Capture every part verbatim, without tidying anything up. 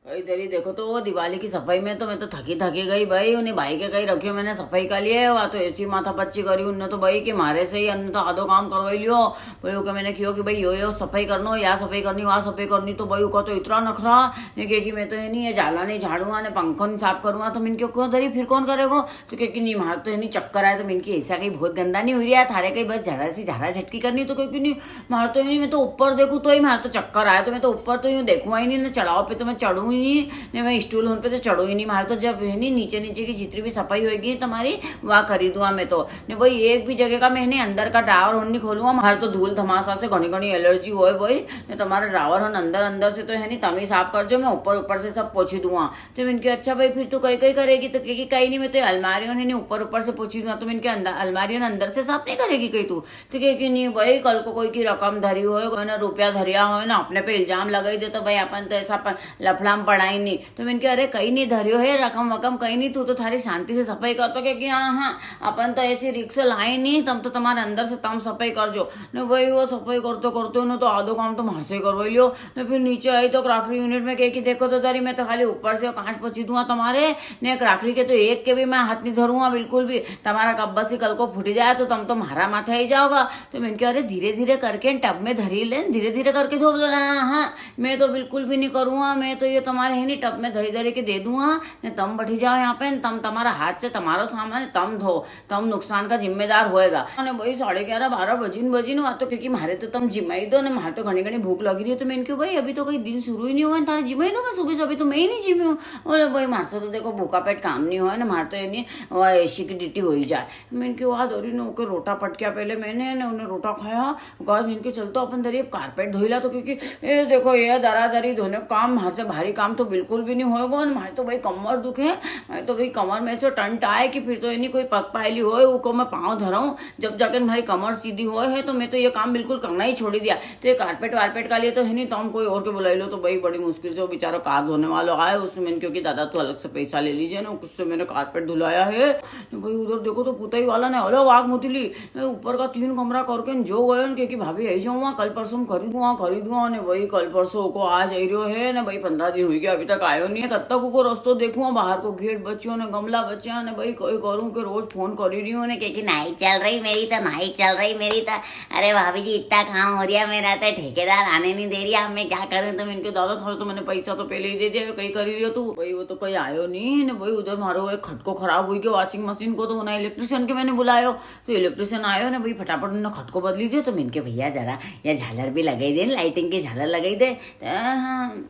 भाई तेरी देखो तो वो दिवाली की सफाई में तो मैं तो थकी थकी गई भाई। उन्हीं भाई के कहीं रखियो मैंने सफाई का लिए, वहाँ तो ऐसी माथा पच्ची करी उनने तो भाई कि मारे से ही हमने तो आधो काम करवाई लियो। भाई ओके मैंने कियो कि भाई यो यो सफाई करनो, या सफाई करनी, वहाँ सफाई करनी, तो भाई ओका तो इतना नखरा ने कहे कि मैं तो ये नहीं, ये झाला नहीं झाड़ूंगा ने पंखो नहीं साफ करूंगा। तो मैंने क्यों क्यों धरी, फिर कौन करेगो? तो कहे कि नहीं, मार तो ये नहीं चक्कर आया। तो मैंने की ऐसा कहीं बहुत गंदा नहीं हुई रहा थारे, कहीं बस जरा सी झाला झटकी करनी। तो कहे कि नहीं, मार तो ये नहीं, मैं तो ऊपर देखूँ तो ही मार तो चक्कर आया, तो मैं तो ऊपर तो यूं देखूंगा ही नहीं ना, चढ़ाव पे तो मैं चढ़ू ही नहीं, ने मैं स्टूल होन पे तो चढ़ू ही नहीं। मार तो जब है नहीं नीचे नीचे की जितनी भी सफाई होगी तुम्हारी, वहाँ करी दूंगा मैं तो। ने भाई एक भी जगह का मैंने अंदर का ड्रावर होन नहीं खोलूंगा, मार तो धूल धमासा से घनी घनी एलर्जी होए भाई। ने तुम्हारा ड्रावर होन अंदर अंदर से तो है नहीं, तमी साफ कर जो, मैं ऊपर ऊपर से सब पोछी दूंगा। तो मैंने कहा अच्छा भाई फिर तू कई कई करेगी? तो कहेगी कई नहीं, मैं तो ये अलमारी होन है नहीं ऊपर ऊपर से पोछी दूंगा। तो मैंने कहा अंदर, अलमारी होन अंदर से साफ नहीं करेगी कहीं तू? तो कहे कि नहीं भाई, कल को कोई की रकम धरी होए, कोई ना रुपया धरिया होए ना, अपने पे इल्जाम लगाई दे तो भाई अपन तो ऐसा अपन लफड़ा में पड़ा ही नहीं। तो मैंने कहा अरे कहीं नहीं धरियो है रकम वकम कहीं नहीं, तू तो थारी शांति से सफाई कर। तो कहे कि हाँ हाँ, अपन तो ऐसी रिक्स लाई नहीं, तम तो तुम्हारे अंदर से तम सफाई कर जो। ने भाई वो सफाई करते करते उन्हें तो आधो काम तो मार से ही करवा लियो। ने फिर नीचे आई तो क्राकरी यूनिट में कहे कि देखो तो तारी, मैं तो खाली ऊपर से कांच पोछी दूंगा तुम्हारे, ने क्राकरी के तो एक के भी मैं हाथ नहीं धरूंगा बिल्कुल भी। तुम्हारा कब्बस ही कल को फूटी जाए तो तुम तो म्हारा माथे आई जाओगा। तो मैंने कहा अरे धीरे धीरे करके टब में धरी ले, धीरे धीरे करके धो दो ना। हाँ, मैं तो बिल्कुल भी नहीं करूँगा, मैं तो ये तुम्हारे है नहीं टब में धरी धरी के दे दूंगा, ने तम बैठी जाओ यहाँ पे, ने तम तुम्हारा हाथ से तुम्हारा सामान है, तम धो, तम नुकसान का जिम्मेदार होएगा। अने भाई साढ़े ग्यारह बारह बजिन बजिन हुआ तो क्योंकि म्हारे तो तम जिमाई दो ने, म्हारे तो घनी घनी भूख लगी रही है। तो मैंने कहा भाई अभी तो कहीं दिन शुरू ही नहीं हुआ है, तारे जिमाई दो मैं सुबह से, अभी तो मैं ही नहीं जिमी हूँ। बोले भाई म्हारे से तो देखो भूखा पेट काम नहीं हुआ है ना, म्हारे तो ये नहीं, वो एसी की ड्यूटी हो ही जाए। मैंने कहा वाह दौरी ने ओके रोटा पटक्या पहले मैंने ने उन्हें रोटा खाया। बाद मैंने कहा चल तो अपन दरी अब कारपेट धोईला, तो क्योंकि ए देखो ये दरा दरी धोने का काम, म्हारे से भारी काम तो बिल्कुल भी नहीं होएगा। और म्हारे तो भाई कमर दुखे, म्हारे तो भाई कमर में से टंट आए कि फिर तो इन्हीं कोई पग पायली होए, उको मैं पाँव धराऊं, जब जाके म्हारी कमर सीधी होए है, तो मैं तो ये काम बिल्कुल करना ही छोड़ी दिया। तो ये कारपेट वारपेट का लिए तो है नहीं, तो हम कोई और के बुलाई लो। तो भाई बड़ी मुश्किल से वो बेचारा कार धोने वाला आए, उससे मैंने क्योंकि दादा तू अलग से पैसा ले लीजिए ना, उससे मैंने कारपेट धुलाया है। तो भाई उधर देखो तो पुताई वाला ने अलग आग मुतली, ऊपर का तीन कमरा करके न जो गयो ने, क्योंकि भाभी आई जाऊँ वहाँ, कल परसों में खरीदूँ, वहाँ खरीदूँ, ने भाई कल परसों को आ जाई रह्यो है ने भाई, पन्द्रह दिन हुई गया अभी तक आयो नहीं है। कब तक उको रस्तो देखूँ, बाहर को गेट बच्यो ने गमला बच्या ने भाई, कोई करूँ के रोज फोन करी रही हूँ ने, क्योंकि नाई चल रही मेरी तो, नाई चल रही मेरी तो। अरे भाभी जी, इतना काम हो रहा है मेरा तो, ठेकेदार आने नहीं दे रही, अब मैं क्या करूँ? तो मैंने कहा दादा, थारे तो मैंने पैसा तो पहले ही दे दिया, कई करी रही हो तू? भाई वो तो कोई आयो नहीं ने भाई, उधर मारो एक खटको खराब हुई गयो वॉशिंग मशीन को, तो उन्हें इलेक्ट्रिशियन के मैंने बुलायो। तो इलेक्ट्रिशियन आयो ने भाई, फटाफट उन्हें खटको बदली दियो। तो मैंने कहा भैया जरा या झालर भी लगाई दे, लाइटिंग की झालर लगाई दे। तो, हाँ,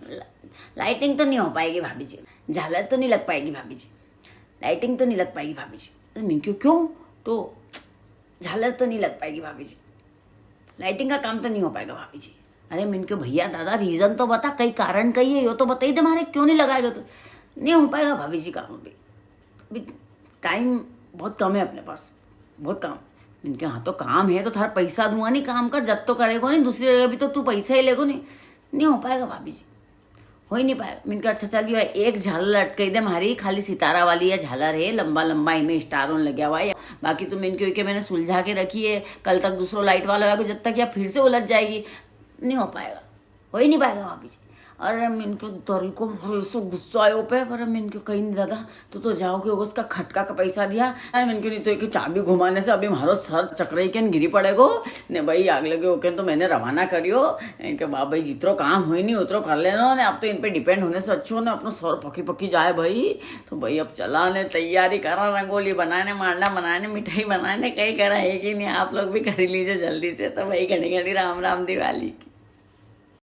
लाइटिंग तो नहीं हो पाएगी भाभी जी, झालर तो नहीं लग पाएगी भाभी जी, लाइटिंग तो नहीं लग पाएगी भाभी जी। तो मैंने क्यों, क्यों? तो झालर तो नहीं लग पाएगी भाभी जी, लाइटिंग का काम तो नहीं हो पाएगा भाभी जी। अरे मैंने क्यों भैया दादा, रीजन तो बता, कई कारण कई है, यो तो बताई दे मारे, क्यों नहीं लगाएगा? तो नहीं हो पाएगा भाभी जी काम अभी, अभी टाइम बहुत कम है अपने पास, बहुत काम। मैंने कहा हाँ तो काम है तो थारा पैसा दूंगा नहीं काम का, जब तो करेगो नहीं दूसरी जगह भी तो तू पैसा ही लेगो नहीं, नहीं हो पाएगा भाभी जी। हो ही नहीं पाया। मैंने कहा अच्छा चलियो, एक झालर लटकाई दे म्हारी, खाली सितारा वाली या झालर है, लंबा लंबा इनमें स्टार होन लग्या हुआ है, बाकी तो मैंने क्यों के मैंने सुलझा के रखी है, कल तक दूसरो लाइट वाला आएगा जब तक या फिर से उलझ जाएगी। नहीं हो पाएगा, हो ही नहीं पाएगा भाभी जी। अरे मैंने क्यों दरी को मारो ऐसो गुस्सा आयो पे, पर मैंने क्यों कहीं नहीं दादा, तू तो जाओगे उसका खटका का पैसा दिया। अरे मैंने क्यों नहीं तो एक चाबी घुमाने से अभी मारो सर चकराई के गिरी पड़ेगो। ने भाई आग लगे ओके तो मैंने रवाना करियो। इनके बाप भाई जितरो काम होई नहीं उतरो कर लेनो ने, अब तो इन पे डिपेंड होने से अच्छो ने अपनो सर पकी पकी जाए भाई। तो भाई अब चला ने तैयारी करा, रंगोली बनाने, मांडा बनाने, मिठाई बनाने, कई करा है कि नहीं, आप लोग भी कर ही लीजिए जल्दी से। तो भाई घड़ी घड़ी राम राम दिवाली की।